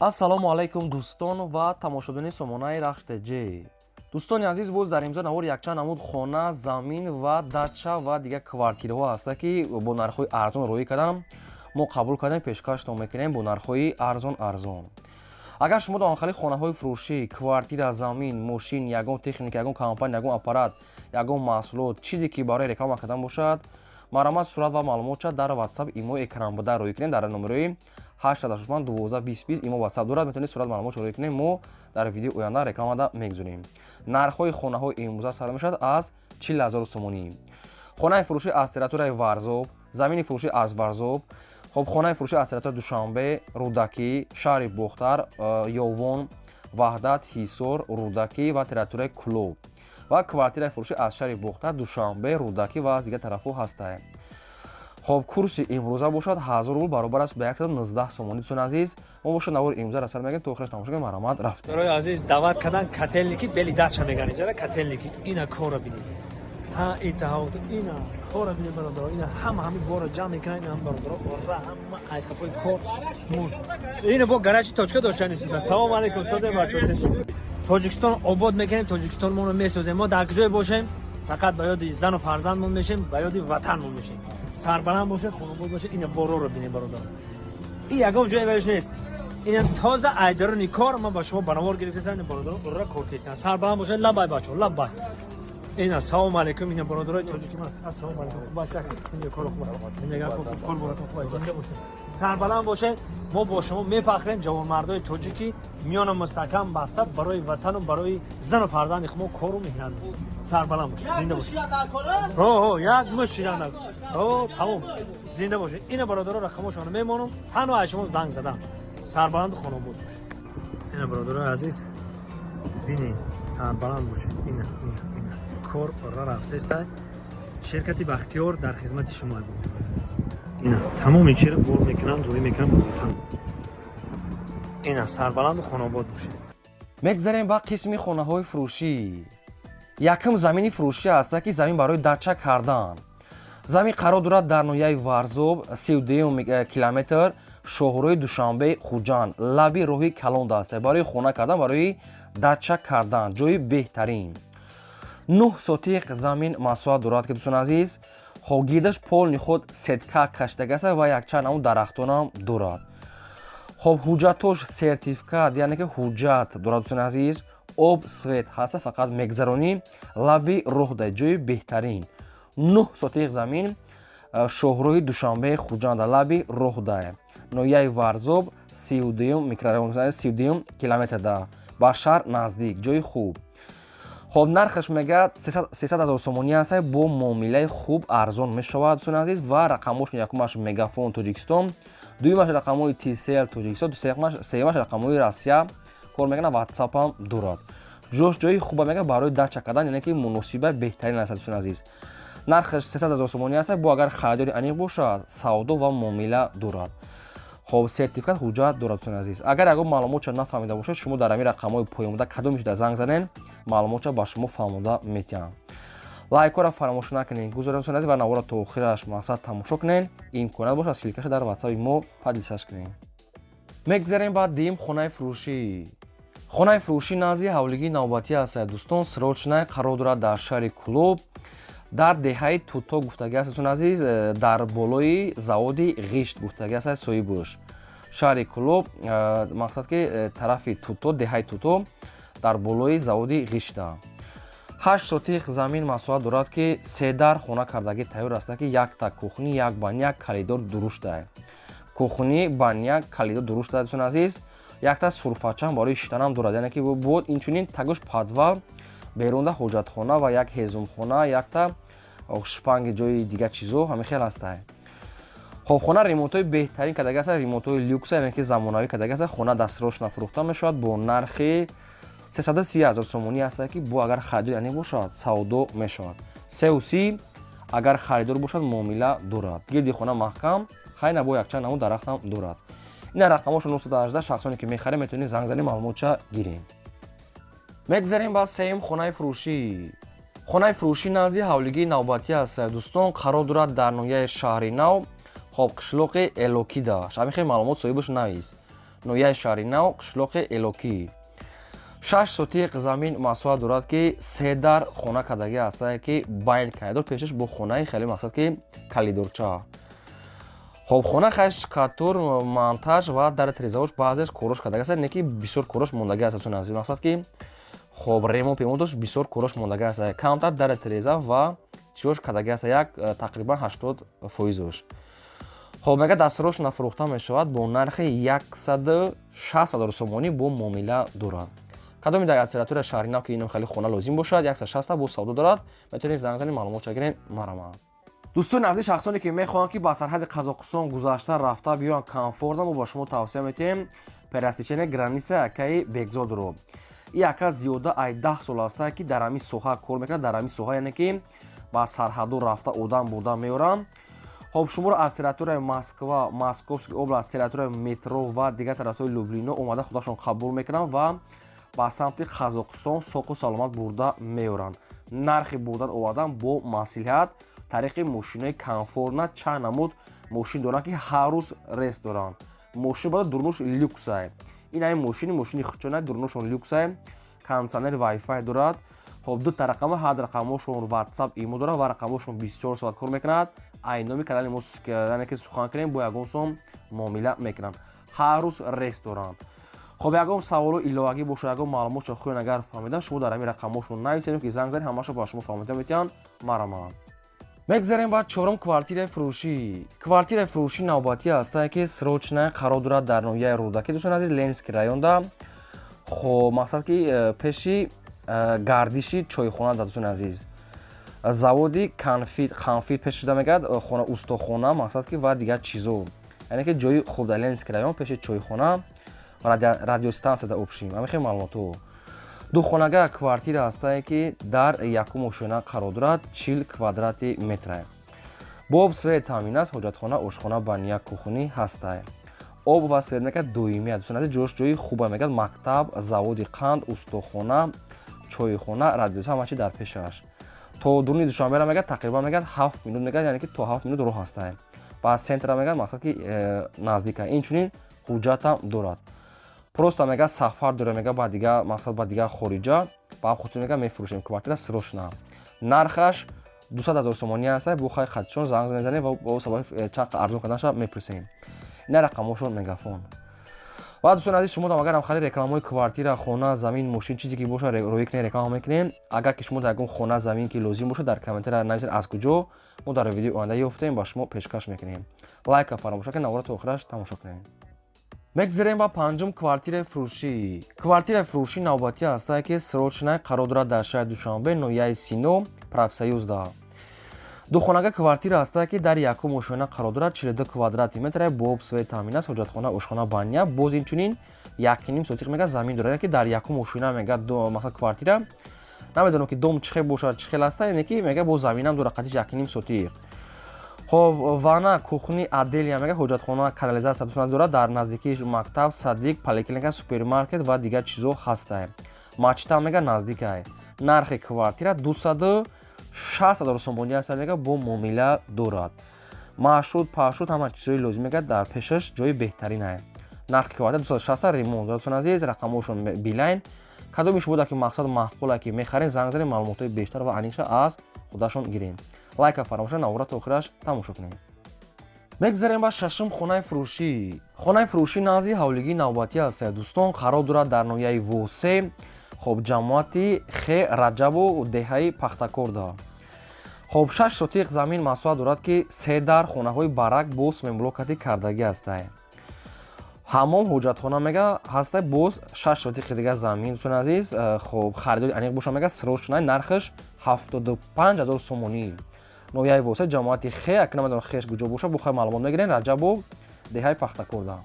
Ассалому алайкум, дӯстон ва тамошобинони сомонаи Рахш ТЖ. Дӯстони азиз, боз дар имзо навор якчанд намуд хона, замин ва дача ва дигар квартираҳо ҳаста, ки бо нархҳои арзон роҳӣ кардам, мо қабул кардем, пешкаштон мекунем бо нархҳои арзон арзон. Агар шумо дар онхали хонаҳои фурӯшӣ, квартира, замин, мошин, ягон техника, ягон компания, ягон аппарат, ягон маҳсулот, чизе ки барои реклама кардан бошад, марҳамат, сурат ва маълумотша дар WhatsApp, имо, экран буда роҳӣ кунем. Дар номерои 885 12 20 20 имо, WhatsApp дорад, метавонед сурат, маълумот роҳӣ кунем, мо дар видеои оянда рекламада мегузорем. Нархҳои хонаҳои имрӯза сар мешавад аз 40 ҳазор сомонӣ. Хонаи фурӯшӣ аз территорияи Варзоб, замини фурӯшӣ аз Варзоб, хоб, хонаи фурӯшӣ аз территорияи Душанбе, Рӯдакӣ, шаҳри Бохтар, Ёвон, Ваҳдат, Ҳисор, Рӯдакӣ ва территорияи Кӯлоб ва квартираи фурӯшӣ аз шаҳри Бохтар, Душанбе, Рӯдакӣ ва аз дигар тарафҳо ҳастанд. Хоб, курси имрӯза бошад 1000 рубл, баробар аст ба 119 сомонӣ. Дӯстони азиз, мо бошад навори имрӯза расар мегӯем, то охираш тамошо кунем. Марҳамат, рафтем. Барои азиз даъват кардан Котельники, бели дача меган инҷара Котельники. Ина кора бинед, ҳа, итаҳо, ина кора бинед, бародаро. Ина ҳама ҳами бора ҷамъ мекунан. Ина бародаро, ора ҳама айқафои кор. Ина бо гаражи точка доштани. Салом алейкум, соде бачо. Тоҷикистон обод мекунем, Тоҷикистон моро месозем. Мо дар куҷое бошем, фақат ба ёди зану фарзандмон мешем, ба ёди ватанмон мешем. Сарбаланд бошед, хонобод бошед. Ина бороро бинед, бародаро. И ягон ҷое ваиш нест. Ина тоза айдарони кор ман ба шумо банавор гирифтасам. Ина бародаро, ура, кор кесиан. Сарбаланд бошед. Лабай, бачо, лабай. Ина, салом алейкум. Ина бародарои тоҷики ман, ассалому алейкум. Хуб аст, кор хуб, зиндагӣ хуб, кор боратон хуб, зинда бошед, сарбаланд бошед. Мо бо шумо мефахрем, ҷавонмардои тоҷики миёна мустаҳкам баста барои ватану барои зану фарзанди хумо кору меҳнат. Сарбаланд бошед, зинда бошед. Ҳо, як муш шидан, ҳо, тамом, зинда бошед. Ина бародаро, рақамошонро мемонам, танҳо аз шумо занг задам. Сарбаланду хонобод бошед. Ина, бародарои азиз, бинед, сарбаланд бошед. Ина, ина, ина кор ора рафтеста. Ширкати Бахтиёр дар хизмати шумо. Ина тамоми чиро бор мекунанд, рӯй мекунанд ба ватан. Ина, сарбаланду хонобод бошед. Мегзарем ба қисми хонаҳои фурӯшӣ. Якум замини фурӯшӣ аста, ки замин барои дача кардан. Замин қарор дорад дар ноҳияи Варзоб, 32 километр шоҳроҳи Душанбе Хуҷанд, лаби роҳи калонда аст. Барои хона кардан, барои дача кардан ҷои беҳтарин. 9 сотиқ замин масоҳат дорад, ки, дӯстони азиз, хоб, гирдаш полный худ сетка кашидага аст ва якчанд намуд дарахтонам дорад. Хоб, ҳуҷҷатош сертификат, яъне ки ҳуҷҷат дорад. Дӯстони азиз, об, свет ҳаста, фақат мегзаронӣ. Лаби роҳда, ҷои беҳтарин. 9 сотиқ замин, шоҳроҳи Душанбе Хуҷанда, лаби роҳда, ноҳияи Варзоб, 32-юм микрорайон, 32-юм километрда, ба шаҳр наздик, ҷои хуб. Хоб, нархаш мегӯяд 300 ҳазор сомонӣ аст, бо муомилаи хуб арзон мешавад. Дӯстони азиз, ва рақамҳошон: якумаш Мегафон Тоҷикистон, дуюмаш рақамҳои Тисел Тоҷикистон, сеюмаш рақамҳои Россия кор мекунад, Ватсапам дорад. Ҷош ҷои хуба, мегӯяд, барои дача кардан, яъне ки муносиба беҳтарин аст. Дӯстони азиз, нархаш 300 ҳазор сомонӣ аст, бо агар харидори аниқ бошад, савдо ва муомила дорад. Хоб, сертификат, ҳуҷҷат дорад. Дӯстони азиз, агар ягон маълумотча нафаҳмида бошед, шумо дар ҳамин рақамҳои поёнбуда кадомишда занг занен, маълумотча ба шумо фаҳмода метиҳам. Лайкҳоро фаромӯш накунед, гузорем, дӯстони азиз, ва навора то охираш мақсад тамошо кунед. Имконият бошад, ссылка ша дар Ватсаби мо поделиться ш кунед. Мегзарем ба дуюм хонаи фурӯшӣ. Хонаи фурӯшӣ назди ҳавлигии навбатӣ аст, дӯстон, срочная, қарор дорад дар шаҳри Кӯлоб, дар деҳаи Туто гуфтагӣ аст. Дӯстони азиз, дар болои заводи ғишт гуфтагӣ аст соҳибуш. Шаҳри Кӯлоб, мақсад ки тарафи Туто, деҳаи Туто, дар болои заводи ғишта. 8 сотих замин масоҳат дорад, ки седар хона кардагӣ тайёр аст, ки якта кухня, як баня, коридор дурушта. Кухня, баня, коридор дурушта. Дӯстони азиз, якта сурфачам барои шиштанам дорад, яъне ки буд. Инчунин тагуш подвал, берунда ҳоҷатхона ва як ҳезумхона, якта шпанги, ҷои дигар чизо ҳамин хел ҳастай. Хоб, хона ремонтҳои беҳтарин кардаги аст, ремонтҳои люкса, яъне ки замонавӣ кардаги аст. Хона дастрошна фурӯхта мешавад бо нархи 330 ҳазор сомонӣ аст, ки бо агар харидор яъне бошад, савдо мешавад. 330, агар харидор бошад, муомила дорад. Гирди хона маҳкам, хайна, бо якчанд намуд дарахтам дорад. Ина рақамҳошо 918. Шахсоне ки мехарем, метавонед занг занем, маълумотча гирем. Мегзарем ба сеюм хонаи фурӯшӣ. Хонаи фурӯшӣ назди ҳавлигии навбатӣ аст, дӯстон, қарор дорад дар ноҳияи Шаҳри Нав, хоб, қишлоқи Элокида. Ҳамин хел маълумот соҳибаш навис. Ноҳияи Шаҳри Нав, қишлоқи Элокӣ. 6 сотиқ замин масоҳат дорад, ки се дар хона кардагӣ ҳастае, ки байн коридор, пешаш бо хонаи хеле, мақсад ки калидорча. Хоб, хона хай штукатур, монтаж ва дар тирезаош баъзеш корош кардаги аст, не ки бисёр корош мондагӣ аст. Азиз, мақсад ки хоб, ремонт пемонт дошт, бисёр корош мондагӣ аст, камтар дар тиреза ва чиёш кардаги аст, як тақрибан 80 фоизош. Хоб, мега дастрош нафурӯхта мешавад бо нархи 160 000 сомонӣ, бо муомила дорад. Кадоми дар территорияи Шаҳри Нав, ки инам хеле хона лозим бошад, 160 бо савдо дорад, метавонед занг занед, маълумотша гиред, марҳамат. Дӯстони азиз, шахсоне ки мехоҳанд, ки ба сарҳади Қазоқистон гузашта рафта биёянд комфортно, мо ба шумо тавсия метиҳем пересечение граница акаи Бекзодро. И ака зиёда ай 10 сол аста, ки дар ҳамин соҳа кор мекунад, дар ҳамин соҳа, яъне ки ба сарҳадо рафта одам бурда меоранд. Хоб, шуморо аз территорияи Москва, Московский област, территорияи метро ва дигар тарафҳои Люблино омада худашон қабул мекунанд ва ба самти Қазоқистон соқу саломат бурда меоранд. Нархи бурдан овардан бо маслиҳат, тариқи мошинои комфортно, чанд намуд мошин доранд, ки ҳар рӯз рейс доранд. Мошин бада дурнуш люксай. Ин ҳамин мошини хучона, дурнушон люксай, кондитсионер, вайфай дорад. Хоб, дута рақама, ҳар рақамошон WhatsApp, имо дорад ва рақамошон 24 соат кор мекунад. Ай номи канали мо, яъне ки сухан кунем, бо ягон сом муомила мекунанд. Ҳар рӯз рейс доранд. Хоб, ягон саволу иловагӣ бошад, ягон маълумотшо хоҳед агар фаҳмидан, шумо дар ҳамин рақамошон нависед, ки занг занед, ҳамаашо ба шумо фаҳмида метиҳанд. Марҳамат. Мегзарем ба чорум квартираи фурӯшӣ. Квартираи фурӯшӣ навбатӣ ҳастае, ки срочная, қарор дорад дар ноҳияи Рӯдакӣ, дӯстони азиз, Ленинский районда. Хоб, мақсад ки пеши гардиши чойхона да, дӯстони азиз, заводи конфит, қанфит пеш шуда мегардад, хона, устохона, мақсад ки ва дигар чизо, яъне ки ҷои хуб дар Ленинский район, пеши чойхона, радиостанция да общим. Ҳамин хел маълумотҳо. Духонага квартира ҳастае, ки дар якум ошёна қарор дорад, 40 квадрати метра. Бо об, свет таъмин аст, ҳоҷатхона, ошхона, баня, кухни ҳастае. Об ва свет мегӯяд доимия. Дӯстон азиз, ҷош ҷои хуба мегӯяд: мактаб, заводи қанд, устохона, чойхона, радио, ҳама чи дар пешаш. То дуруни Душанбера мегӯяд тақрибан мегӯяд 7 минут мегӯяд, яъне ки то 7 минут роҳ ҳастае. Ба центра мегӯяд, мақсад ки наздика. Инчунин ҳуҷҷатам дорад. Просто мега сафар дора, мега ба дигар мақсад, ба дигар хориҷа, ба ҳам хотир мега мефурӯшем квартира срочно. Нархаш 200 ҳазор сомонӣ аст. Бо хай хатишон занг мезанем ва бо сабаби чанд арзон карданаша мепурсем. Ина рақамошон, мегафон. Ва дӯстони азиз, шумо агарам хари рекламаҳои квартира, хона, замин, мошин, чизе ки бошад, роӣ кунем, реклама мекунем. Агар ки шумо дар ягон хона, замин ки лозим бошад, дар комментария нависед аз куҷо, мо дар видеои оянда ёфтем, ба шумо пешкаш мекунем. Лайка фаромӯш накунед, навора то охираш тамошо кунед. Мегзарем ба панҷум квартираи фурӯшӣ. Квартираи фурӯшӣ навбатӣ ҳастае, ки срочная, қарор дорад дар шаҳри Душанбе, ноҳияи Сино, Профсоюзда. Духонага квартира ҳастае, ки дар якум ошёна қарор дорад, 42 квадрати метре, бо об, свет таъмин аст, ҳоҷатхона, ошхона, баня. Боз инчунин 1,5 сотиқ мега замин дорад, ки дар якум ошёна мега. Масалан, квартира намедонам, ки дом чӣ хел бошад, чӣ хел аста, яъне ки мега боз заминам дорад қатиш 1,5 сотиқ. Хоб, ванна, кухни отдельно мега, ҳоҷатхона, канализатсия дусона дорад. Дар наздикии мактаб, садик, поликлиника, супермаркет ва дигар чизо ҳастае. Мачитам мега наздикае. Нархи квартира 260 000 сомонӣ аст, мега бо муомила дорад. Маршрут, паршрут, ҳама чизҳои лозим мега дар пешаш, ҷои беҳтаринае. Нархи квартира 260, ремонт дорад. Дӯстони азиз, рақамҳошон Билайн. Кадоми шумо ки мақсад маъқуле, ки мехарем, занг занед, маълумотҳои бештар ва аниқша аз худашон гирем. Лайка фаромӯш, навора то охираш тамошо кунем. Мегзарем ба шашум хонаи фурӯшӣ. Хонаи фурӯшӣ назди ҳавлигии навбатӣ аст, дӯстон, қарор дорад дар ноҳияи Восе, хоб, ҷамоати Хе Раҷабу, деҳаи Пахтакорда. Хоб, 6 сотиқ замин масоҳат дорад, ки се дар хонаҳои барак бо цементблокати кардагӣ ҳастае. Ҳамом, ҳоҷатхона мега ҳаста. Боз 6 сотиқи дига замин, дӯстони азиз. Хоб, харидори аниқ боша, мега срочный, нархаш 75 000 сомонӣ. Ноҳияи Восе, ҷамоати Хе, ака намедонам хеш куҷо боша, бо хай маълумот мегирем, Раҷабу, деҳаи Пахтакорда.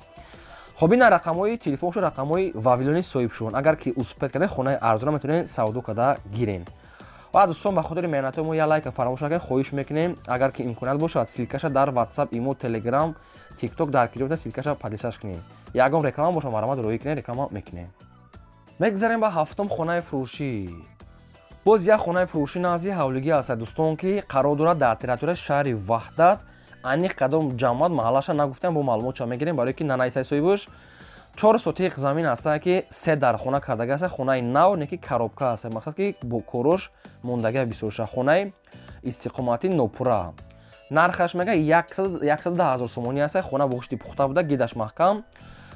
Хоб, ина рақамҳои телефоншо, рақамҳои вавилони соҳибшон. Агар ки успеть карда, хонаи арзона метавонед савдо карда гирен. Ва дӯстон, ба хотири меҳнатҳои мо як лайка фаромӯш накунед. Хоҳиш мекунем, агар ки имконият бошад, ссылкаша дар WhatsApp, имо, Telegram, TikTok, дар киҷо ссылкаша поделиться кунед. Ягон реклама боша, марҳамат, роӣ кунед, реклама мекунем. Мегзарем ба ҳафтум хонаи фурӯшӣ. Боз як хонаи фурӯшӣ назди ҳавлигӣ аст, дӯстон, ки қарор дорад дар территорияи шаҳри Ваҳдат. Аниқ кадом ҷамоат, маҳаллаша нагуфтем, бо маълумотша мегирем, барое ки нанависай соҳибаш. 4 сотиқ замин ҳастае, ки се дархона кардага аст. Хонаи нав не, ки коробка аст, мақсад, ки бо корош мондага бисёрша. Хонаи истиқоматӣ нопурра, нархаш мега 110 000 сомонӣ аст. Хона бо гӯшти пухта буда, гидаш маҳкам.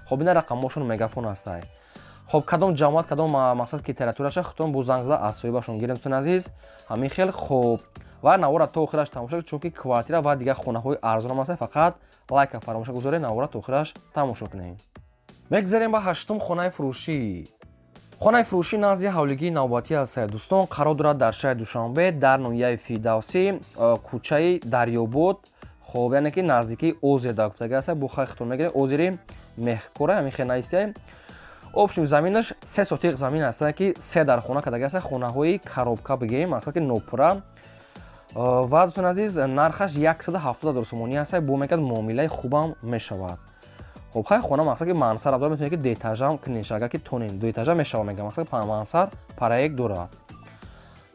Хоб, ина рақамҳошон, мегафон ҳастай. Хоб, кадом ҷамоат, кадом, мақсад, ки территорияша, худтон бо занг зада аз соҳибашон гирем, дӯстони азиз. Ҳамин хел. Хоб, ва навора то охираш тамошо кунед, чунки квартира ва дигар хонаҳои арзонам ҳаст. Фақат лайка фаромӯша гузоред, навора то охираш тамошо кунед. Мегзарем ба ҳаштум хонаи фурӯшӣ. Хонаи фурӯшӣ назди ҳавлигии навбатӣ аст, дӯстон, қарор дорад дар шаҳри Душанбе, дар ноҳияи Фирдавсӣ, кӯчаи Дарёбод. Хоб, яъне ки наздикии озер дар гуфтага аст. Бо хайхтон мегиред, озери Меҳкора, ҳамин хел наистия. Общем, заминаш 3 сотиқ замин аст, ки се дар хона кардага аст. Хонаҳои коробка бигем, мақсад, ки нопурра. Ва, дӯстони азиз, нархаш 170 000 сомонӣ аст. Бо мекард муомилаи хубам мешавад. Хоб, хай, хона, мақсад, ки мансард дорад, метавонед, ки дуэтажам кунед, агар ки тонен дуэтажа мешавад. Мегам, мақсад, мансард проект дорад.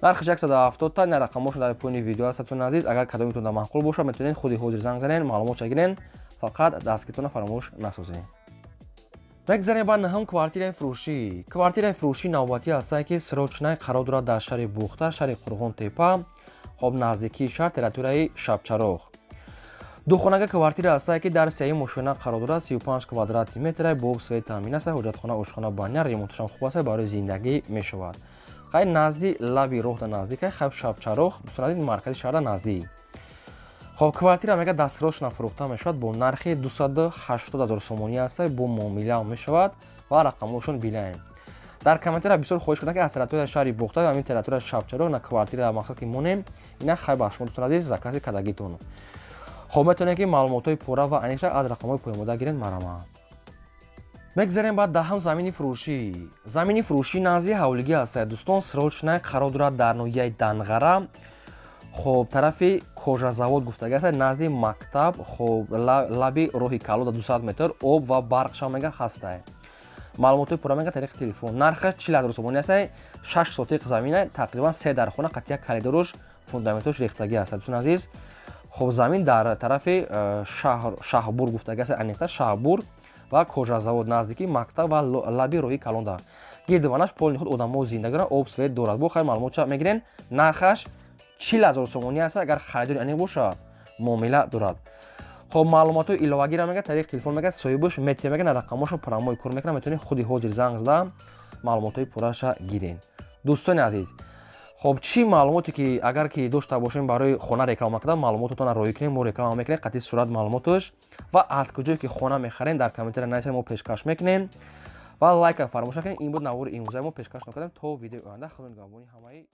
Нархаш 170 та. Ина рақамҳошон дар поёни видео аст, дӯстони азиз. Агар кадомитон дар маъқул бошад, метавонед худи ҳозир занг занед, маълумотша гирен, фақат дастгиртона фаромӯш насозед. Мегзарем ба наҳум квартираи фурӯшӣ. Квартираи фурӯшӣ навбатӣ ҳастае, ки срочный, қарор дорад дар шаҳри Бухта, шаҳри Қурғон Тепа. Хоб, наздикии шаҳр, территорияи Шабчароғ. Духонага квартира ҳастае, ки дар сеюм ошёна қарор дорад, 35 квадрати метра, бо свет таъмин аст, ҳоҷатхона, ошхона, баня, ремонташам хуб аст, барои зиндагӣ мешавад. Хай, назди лаби роҳда наздик, хай, Шабчароғ, дӯстон, маркази шаҳрда наздик. Хоб, квартира мега дастсрочно фурӯхта мешавад, бо нархи 280 000 сомонӣ аст, бо муомила мешавад ва рақамҳошон билаем. Дар комментария бисёр хоҳиш кардам, ки аз территорияи шаҳри Бухта, ҳамин территорияи Шабчароғ, на квартира, мақсад, ки монем. Ина хай, ба шумо, дӯстон азиз, закази кардагитон. Хоб, метавонед, ки маълумотҳои пурра ва аниқша аз рақамҳои поёнбода гиред, марама. Мегзарем ба даҳам замини фурӯшӣ. Замини фурӯшӣ назди ҳавлигӣ аст, дӯстон, срочный, қарор дорад дар ноҳияи Данғара. Хоб, тарафи Кожазавод гуфтага аст, назди мактаб. Хоб, лаби роҳи калода 200 метр, об ва барқша мега ҳастай. Маълумотҳои пурра мега тариқи телефон. Нархаш 40 000 сомонӣ аст. 6 сотиқ замина, тақрибан се дар хона, қатъия коридорош, фундаментош рехтагӣ аст, дӯстони азиз. Хоб, замин дар тарафи Шаҳбур гуфтага аст, аниқтар Шаҳбур ва Кожазавод, наздики мактаб ва лаби роҳи калонда. Гирдиванаш полный худ одамо зиндагӣ доранд, об, свет дорад. Бо хайр, маълумотша мегирен. Нархаш 40 000 сомонӣ аст. Агар харидори аниқ бошад, муомила дорад. Хоб, маълумотҳои иловагиро мега тариқи телефон мега соҳибаш метия, мега на рақамҳошо прямой кор мекунад. Метавонед худи ҳозир занг зада, маълумотҳои пурраша гирен, дӯстони азиз. Хоб, чӣ маълумоте ки агар ки дошта бошем барои хона реклама кардан, маълумототонро роҳӣ кунем, мо реклама мекунем қатъи сурат, маълумоташ ва аз куҷое ки хона мехарем, дар комментария нависем, мо пешкаш мекунем. Ва лайка фаромӯш накунем. Ин буд навори имрӯзаи мо, пешкаш накардем. То видеои оянда, худо нигаҳбони ҳамаи.